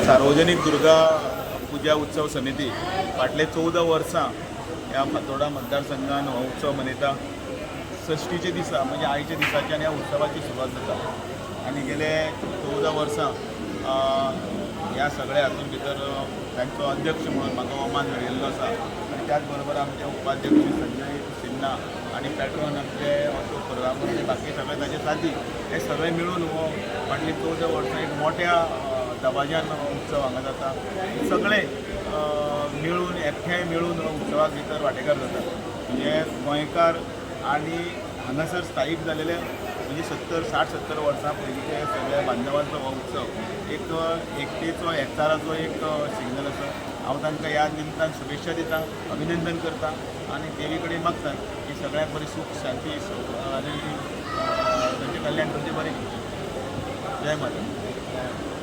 सार्वजनीक दुर्गा पुजा उत्सव समिती फाटले 14 वर्सां ह्या फातोर्डा मतदारसंघान हो उत्सव मनयता. षष्टीच्या दिसा, म्हणजे आयच्या दिसाच्यान ह्या उत्सवाची सुरवात जाता आनी गेले 14 वर्सां ह्या सगळ्या हातूंत भितर तांचो अध्यक्ष म्हणून म्हाका हो मान मेळिल्लो आसा. आनी त्याच बरोबर आमचे उपाध्यक्ष संजय सिन्हा आनी पॅट्रॉन आमचे अशोक परगांवकर आनी बाकी सगळे ताचे साथी, हे सगळे मिळून हो फाटलीं 14 वर्सां एक मोठ्या दबाज्यान हो उत्सव हांगा जाता. सगळे मिळून, एकठांय मेळून हो उत्सवाक भितर वांटेकार जातात. म्हणजे गोंयकार आनी हांगासर स्थायीक जालेले, म्हणजे 70, 60-70 वर्सां पयलींचे सगळ्या बांधवांचो हो उत्सव एक एकतेचो, एकचाराचो एक सिग्नल आसा. हांव तांकां ह्या निमतान शुभेच्छा दिता, अभिनंदन करता आनी देवी कडेन मागता की सगळ्यांक बरी सूख, शांती आनी तांचें कल्याण करचें, बरें करचें. जय माता.